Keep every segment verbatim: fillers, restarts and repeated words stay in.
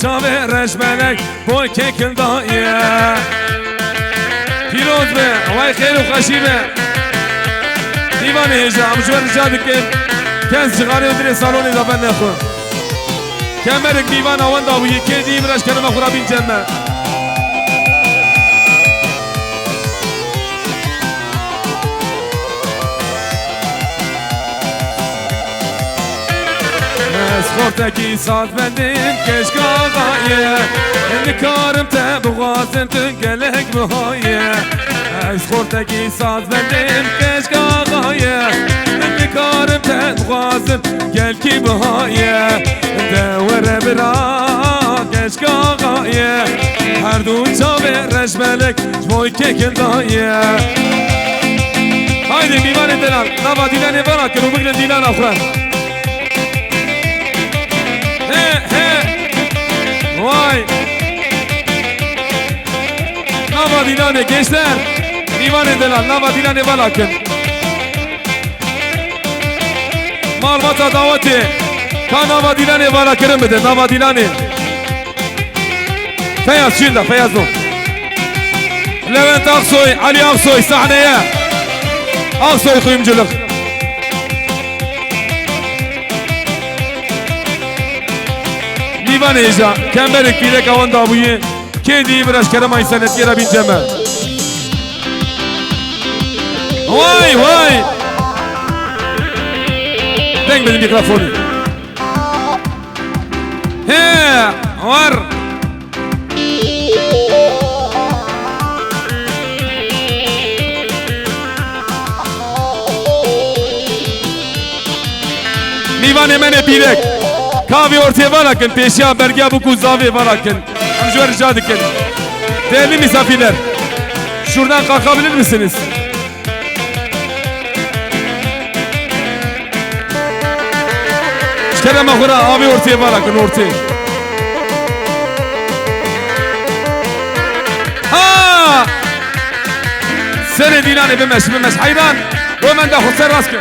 Çavê reşbelek boy kekil daye. Pîroz be, way xêr û xweşî be. Dîvanê hêja, em ji we rica dikin, kes ji xanê û dilê salonê de vernexwe. Kemerek dîvana wenda bûyî, kê dî vira ji kerema xwe re bîn cem me. Ez xortekî saz bendim keşka axayê, nikarim te bixwazim tu gelek bihaye. Ez xortekî saz bendim keşka axayê, nikarim te bixwazim gelkî bihaye. De were bira keşka axayê, her du çavê reşbelek ji boy kekil daye. Haydi mîvanê delal, nava dîlanê vana kin û bigrin dîlana xwe. He, he. Vay. Nava dîlanê gençler. Mîvanê delal, nava dîlanê vana kin. Malbata dawetê. Ka nava dîlanê vana kirin bide, nava dîlanê. Feyyaz, şiir de, Feyyaz o. Levent Aksoy, Ali Aksoy sahneye. Aksoy kuyumculuk. Mîvanê hêja, kemberek pîrek awan dabûye. Kê dî vira ji kerema însanetiyê re bîn cem me. Vay, vay. Deng bidin mîkrofonê. He, war. Mîvanê me ne pîrek. Kavê ortê vala kin, pêşiya bergiya bûk û zavê vala kin. Em ji we rica dikin. Değerli misafirler, şuradan kalkabilir misiniz? Ji kerema xwe re avê ortê vala kin, ortê. Ha! Serê dîlanê bimeş, bimeş heyran. Bo menda xwe ser rast kin.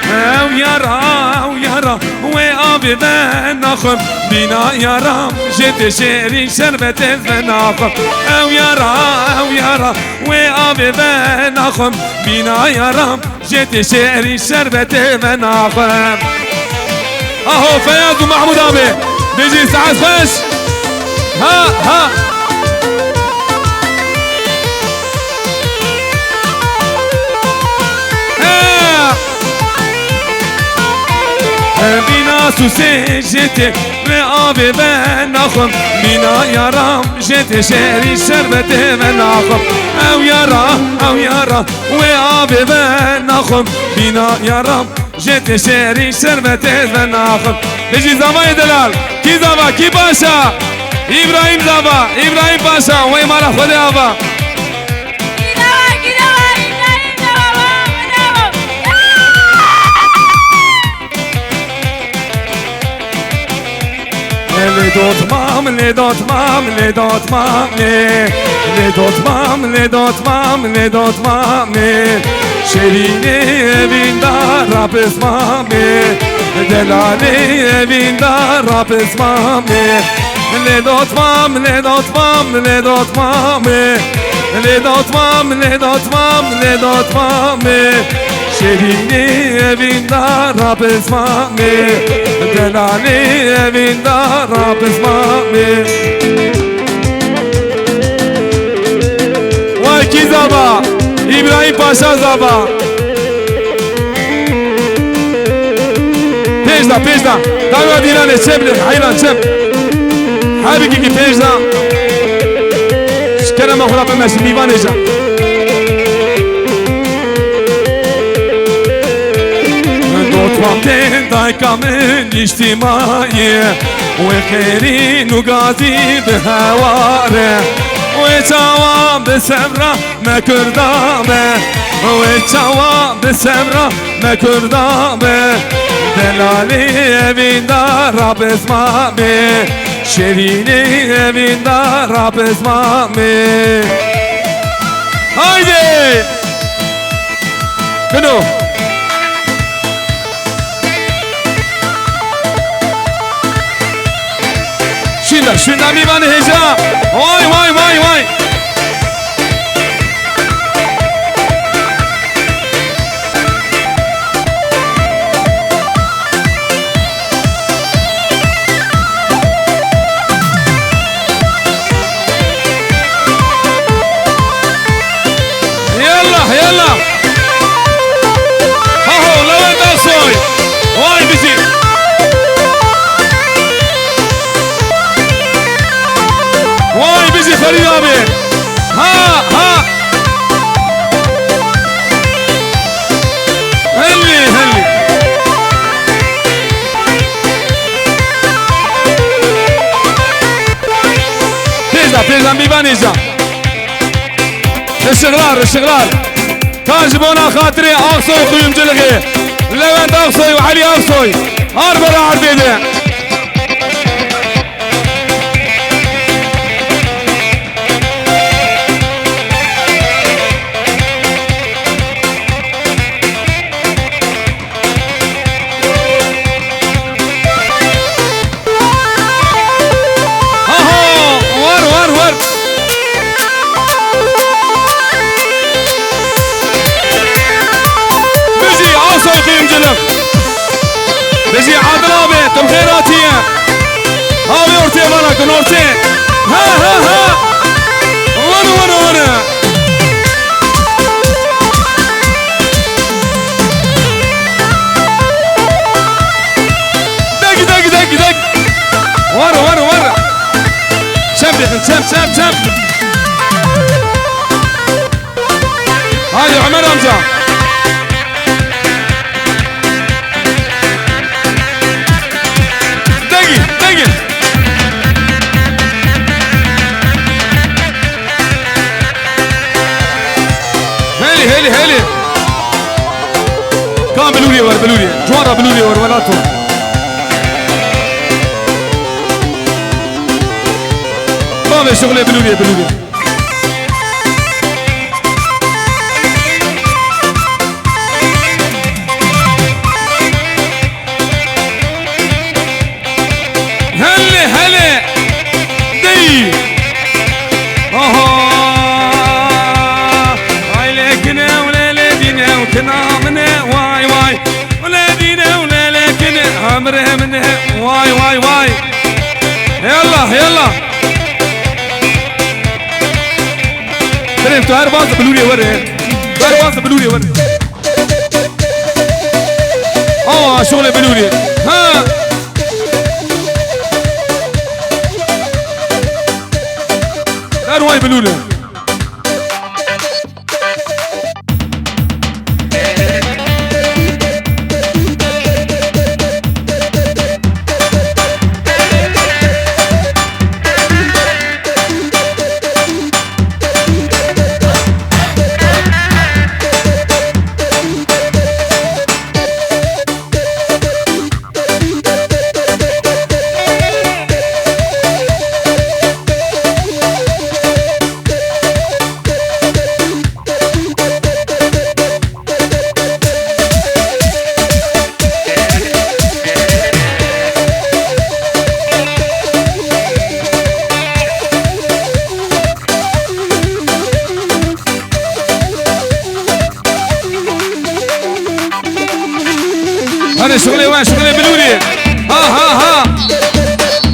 Ew yara, ew yara, wê avê venaxwim, bîna yaram, jê tê şêrîn şerbetê venaxwim. Ew yara, ew yara, wê avê venaxwim, bîna yaram, jê tê şêrîn şerbetê venaxwim. Aho Feyyaz û Mahmud abi, bijî, saet xweş. Ha, ha. He. Bîna Sûsê jê tê, wê avê venaxwim. Bîna yaram jê tê, şêrî şerbetê venaxwim. Ew yara, ew yara, wê avê venaxwim. Bîna yaram jê tê, şêrî şerbetê venaxwim. Bijî zavayê delal. Kî zava, kî paşa? Îbrahîm zava, Îbrahîm paşa, wey mala Xwedê ava. Lê dotmam, lê dotmam, lê dotmam, lê. Lê dotmam, lê dotmam, lê dotmam, lê. Şêrînê evîn dara pismamê. Delalê evîn dara pismamê. Lê dotmam, lê dotmam, lê dotmamê. Lê dotmam, lê dotmam, lê dotmamê. Şêrînê evîn dara pismamê. Delalê evîn dara pismamê. Way kî zava? Îbrahîm Paşa zava. Pêş da, pêş da. Dawra dîlanê çep lê, heyran çep. Her bikî pêş da. Ji kerema xwe re bimeşin, mîvanê jan. Dotmam tên dayka min nîştîmayê. Wê xêrîn û gazî bi heware. Wê çawa bi sevra me Kurda me, wê çawa bi sevra me Kurda me. Delalê evîn dara pismamê, şêrînê evîn dara pismamê. Haydi! Bino! Şundan bir bana heyecan. Vay, vay, vay, vay. Yallah, yallah. Haho, Lewent Aksoy. Vay bizi. Vay bizi Ferîd abi. Ha, ha. Helli, helli. Pêzda, pêzda, bîbanê ca. Işıklar, ışıklar. Ka ji bona xatirê Aksoy Kuyumculukê, Lewent Aksoy û Elî Aksoy har bera erdê de. Aha, war, war, war. Bijî Aksoy Kuyumculuk. Bijî Adil abi, tu bi xêr hatiye. Abi ortaya bana, kun ortaya. Ha, ha, ha. Vana, vana, vana. Dek, dek, dek, dek. Var, var, var. Çem dedim, çem, çem, çem. Haydi Ömer amca. Degi, degi. Heli, heli, heli. Kan bilûriyê wer, bilûriyê. Cuwara bilûriyê wer, welato. Bavê şuxulê bilûriyê, bilûriyê. Hele, hele. Dey. Aha. Ay lekine, ule ledine, ukna mine, vay, vay. Ule dine, ule lekine, amre mine, vay, vay, vay. Yallah, yallah. Kerem, tu her baz bilûrê were. Tu her baz bilûrê were. Aa, şuxulê bilûrê. Ha. Her way bilûrê. Hadi şuxulê we, şuxulê bilûrê. Ha, ha, ha.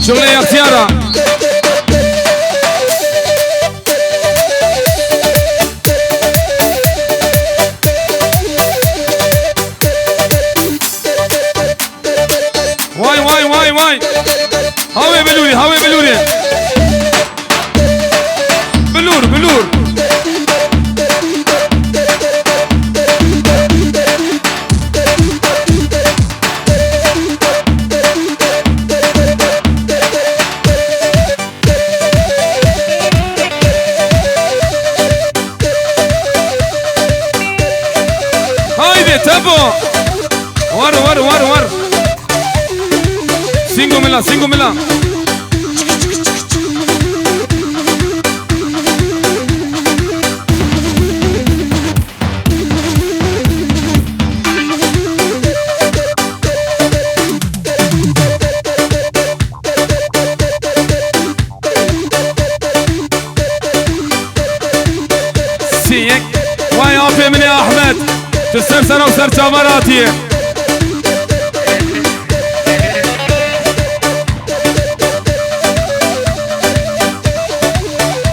Şuxulê extiyara. Vay, vay, vay, vay. Hawê bilûrê, hawê bilûrê. Bilûr, bilûr. Haydi Tepo. Var, var, var, var. Singo mila, singo mila. Ser çavan hatiye.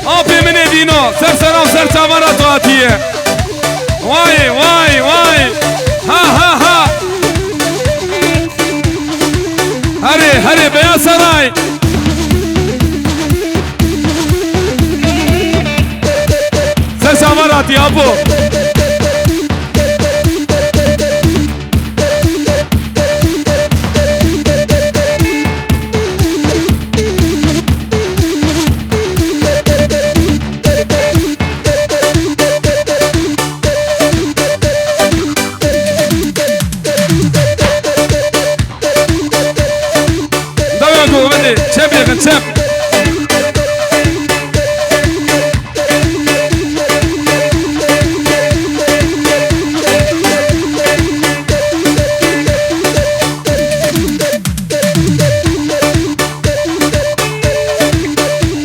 Apê min ê Dîno, ser seran ser çavan ra tu hatiye. Vay, vay, vay. Ha, ha, ha. Herê, herê, Beyaz Saray. Ser çavan hatiye, apo. Dawa govende, çep yexin, çep.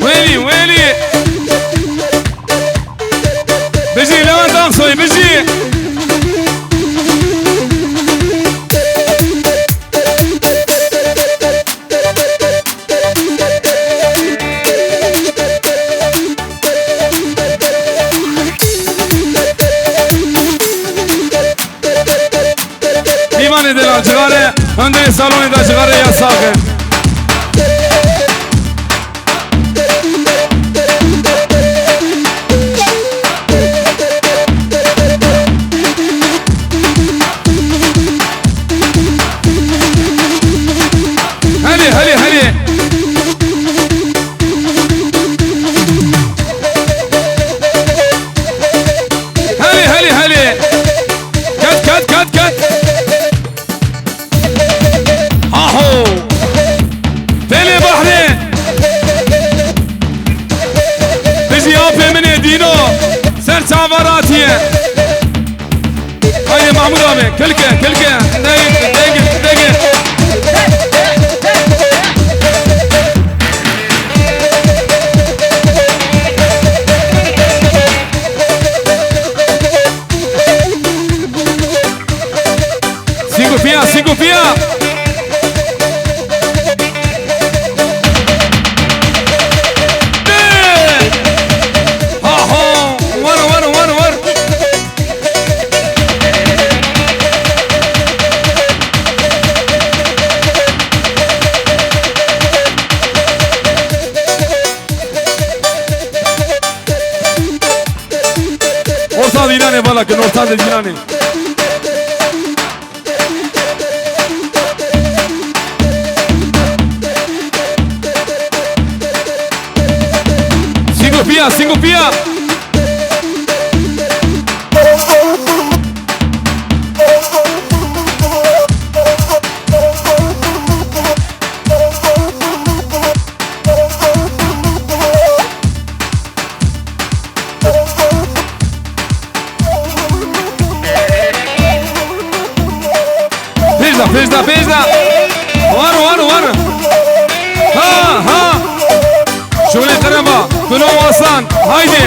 Welî, welî. Bijî Lewent Aksoy, bijî. Mîvanê delal cixare, hundirê salonê de cixare yasax e. Helê, helê, helê. Helê, helê, helê. Ket, ket, ket, ket. Aho! Pêlê behrê! Bijî apê min ê Dîno! Ser çava ratiye! Haydi Mahmud abi, kilke, kilke! Degin, degin, degin! Sîngofiya, sîngofiya. Ha ha. War, war, war, war. Orta dînanê bala kin, orta de dînanê. Sîngofiya, sîngofiya. Pêş de, pêş de, pêş de. War, war, war. Ha, ha. Şolê qereba. Guno Aslan. Haydi.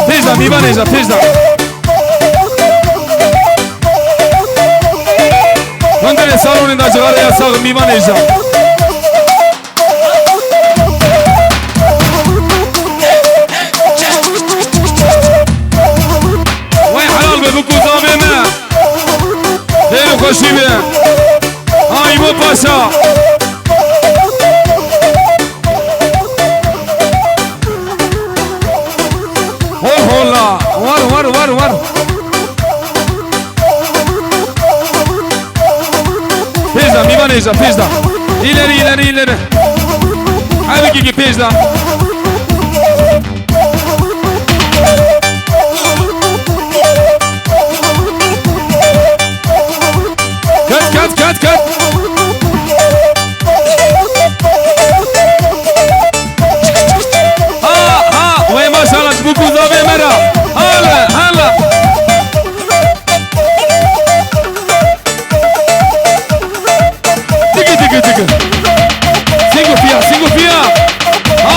Pêş de, mîvanê jî, pêş de. Hundirê salonê de cixare yasax, mîvanê jî. Wey helal be, bikû zavê me. Xêr û xweşî be. Ay bo paşa. Hol hola. War, war, war, war. Pêş de, mîvanê jî, pêş de. İleri, ileri, ileri. Her iki pêş de. Ket, ket, ket, ket. Ha, ha, wey maşallah, ji bo ku zavê me re. Hala, hala. Digi, digi, digi. Sîngofiya, sîngofiya. Ha,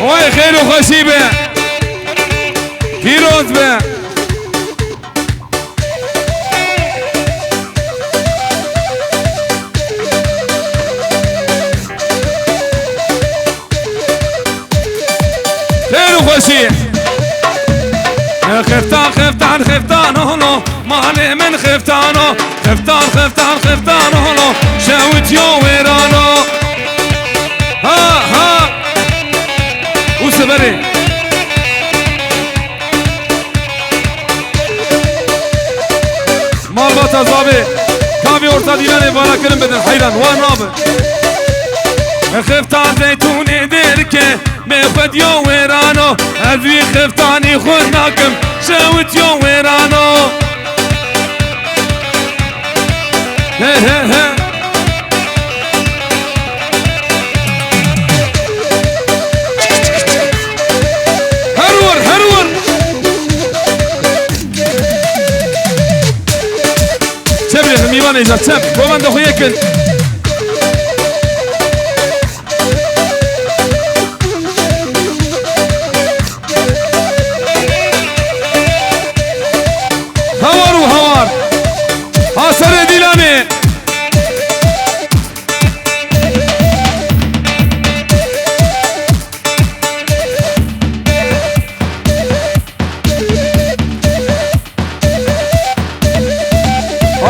Wê xêr û xweşî be. Pîroz be. Xêr û xweşî. Xeftan, xeftan, xeftan, holo. Malê min xeftano, xeftan, xeftan, xeftan, holo, şewitiyo wêrano. Ha, ha. Û siberê. Malbata zavê, kavê orta dîlanê vana kirin bidin, heyran, wan nabe. Xeftan zeytûnê derke, Bê xwe diyo wêrano, ez wî xeftanî xwe nakim, şewitiyo wêrano. He, he, he. Her wir, her wir. Çep rêxin, mîvanê îcar, çep. Govenda xwe yek in. Hawar û hawar. Ha serê dîlanê.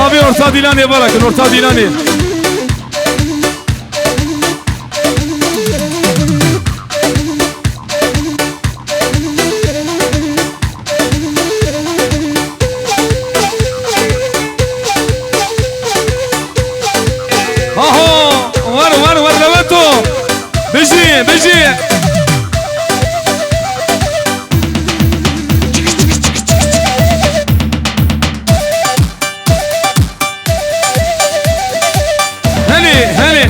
Abi orta dîlanê barakin, orta dîlanê. Aho, wer, wer, wer, Lewento. Bijî, bijî. Helê, helê.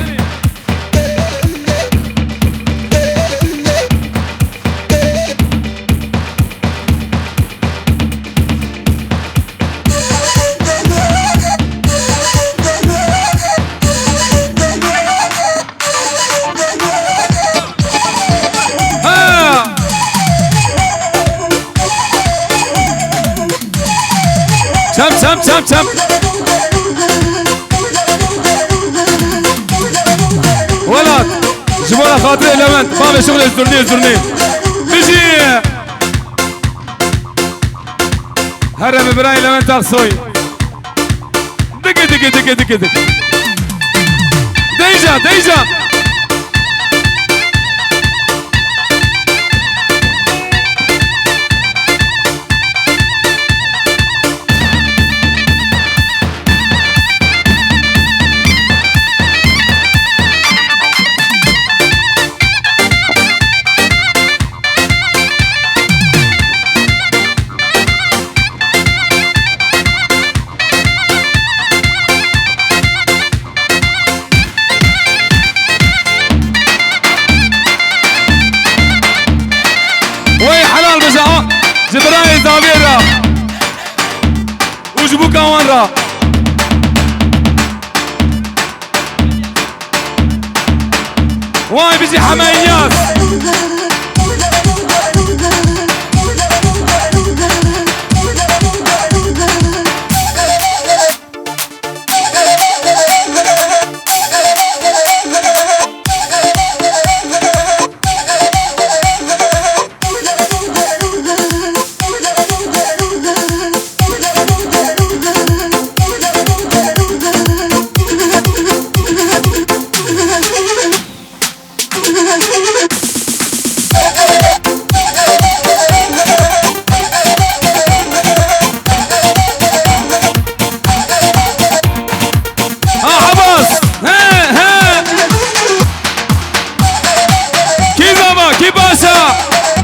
Ha! Çem, çem, çem, çem. Welat, ji bo xatirê Lewent, bavê şixulê zurnê, zurnê. Bijî! Here bi birayê Lewent Aksoy. Digi, digi, digi, digi, digi. Deyca, deyca. Wey helal bije, a, ji birayê zavê re û ji bûka wan re. Vay bizi Heme İlyas. Ha, Abbas! He, he! Kî zava, kî paşa?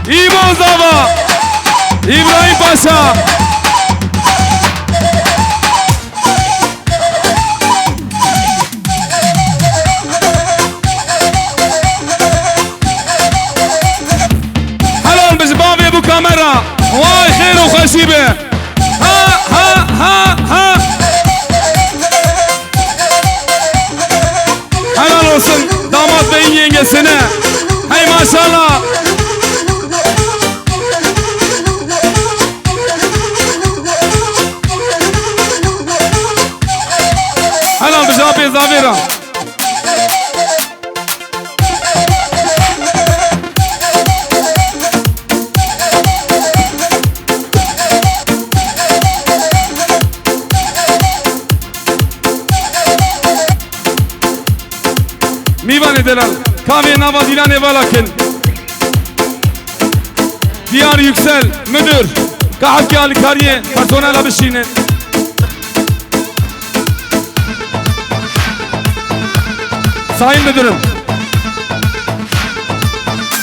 Îbo zava! Îbrahîm Paşa! Helal be ji bavê bû kamera. Way xêr û xweşî be. Ha, ha, ha, ha. Helal olsun damat beyin yengesine. Hey maşallah. Kavê nava dîlanê vala kin. Diyar Yüksel, müdür. Ka heqê alîkariyê personela bişînin. Sayın müdürüm.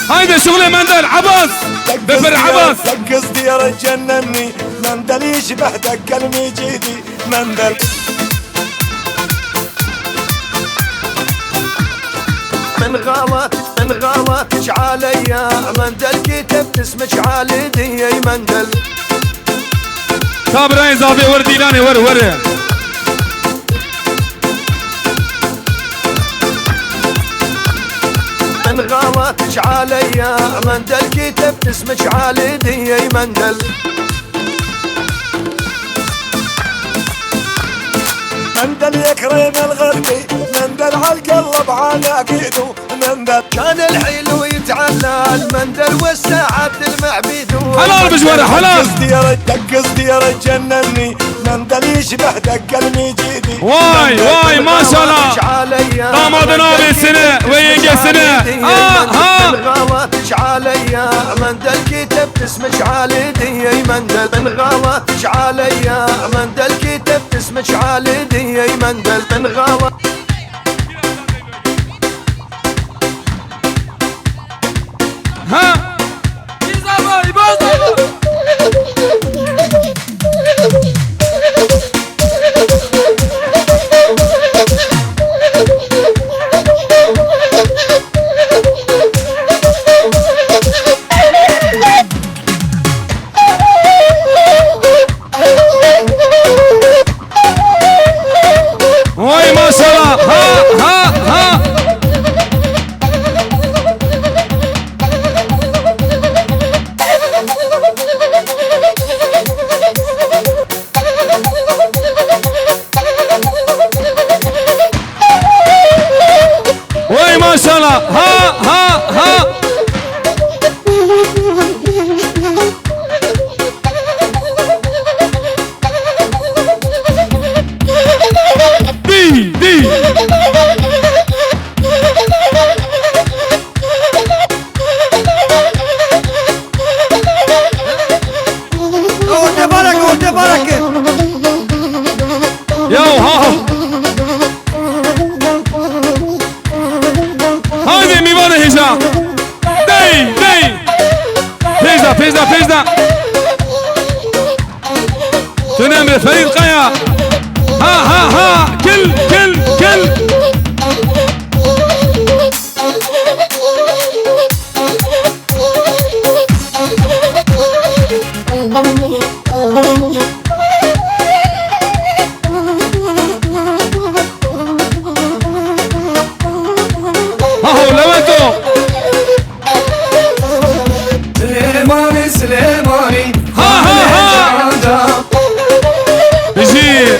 Haydi şuxulê Mendel, Ebas. Bifir Ebas. Kız diyarı cennenni. Mendel işbeh dekkel mecidi. Mendel. من غلط، من غلط، ايش عليا؟ من دلكي تبتسم، ايش علي دي، اي من دل. Ka birayên zavê wer dîlanê wer were. من غلط، ايش عليا؟ من دلكي تبتسم، ايش علي دي، اي من دل. مندل يكرم الغربي، مندل عالقلب على كيدو، مندل كان الحلو يتعلل، مندل والسعد المعبيدو. حلال بجوارة، حلال. دقز ديرة، دقز ديرة جنني، مندل يشبه دق المجيدي. Vay, vay, maşallah. Damadın abisini ve yengesini. Ha, ha. من غلط، ايش عليا؟ من دلكي تبتسم، ايش علي دي، اي من دل. من غلط، ايش عليا؟ من دلكي تبتسم، ايش علي دي، اي من دل. من غلط. Ha. Vay maşallah. Ha, ha, ha. Vay maşallah. Ha, ha, ha. Dî, dî. Ortê barek, ortê barek. Ya ha. Haydi mîvanê hêja. Dey, dey. Pêjda, pêjda, pêjda. Tune emrê Ferîd Kaya. Ha, ha, ha. Kil, kil, kil. Aho, Lewento! Silêmanî, Silêmanî, Ha, ha, ha! Bijî!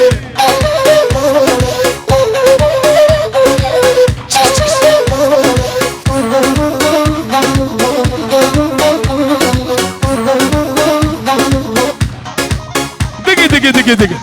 Digi, digi, digi, digi.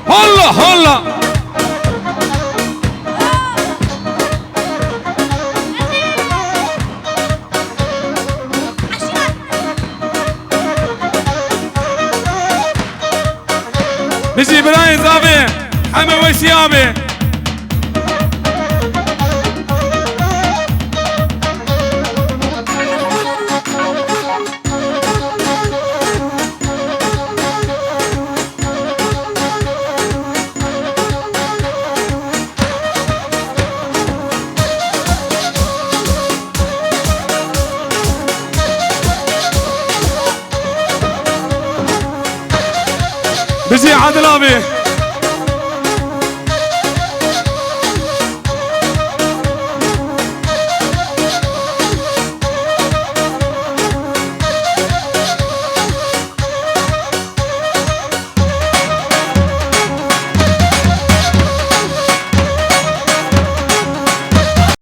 Holla, holla. Bijî birayên zavê, heme weşî abê. Jî Adil abi.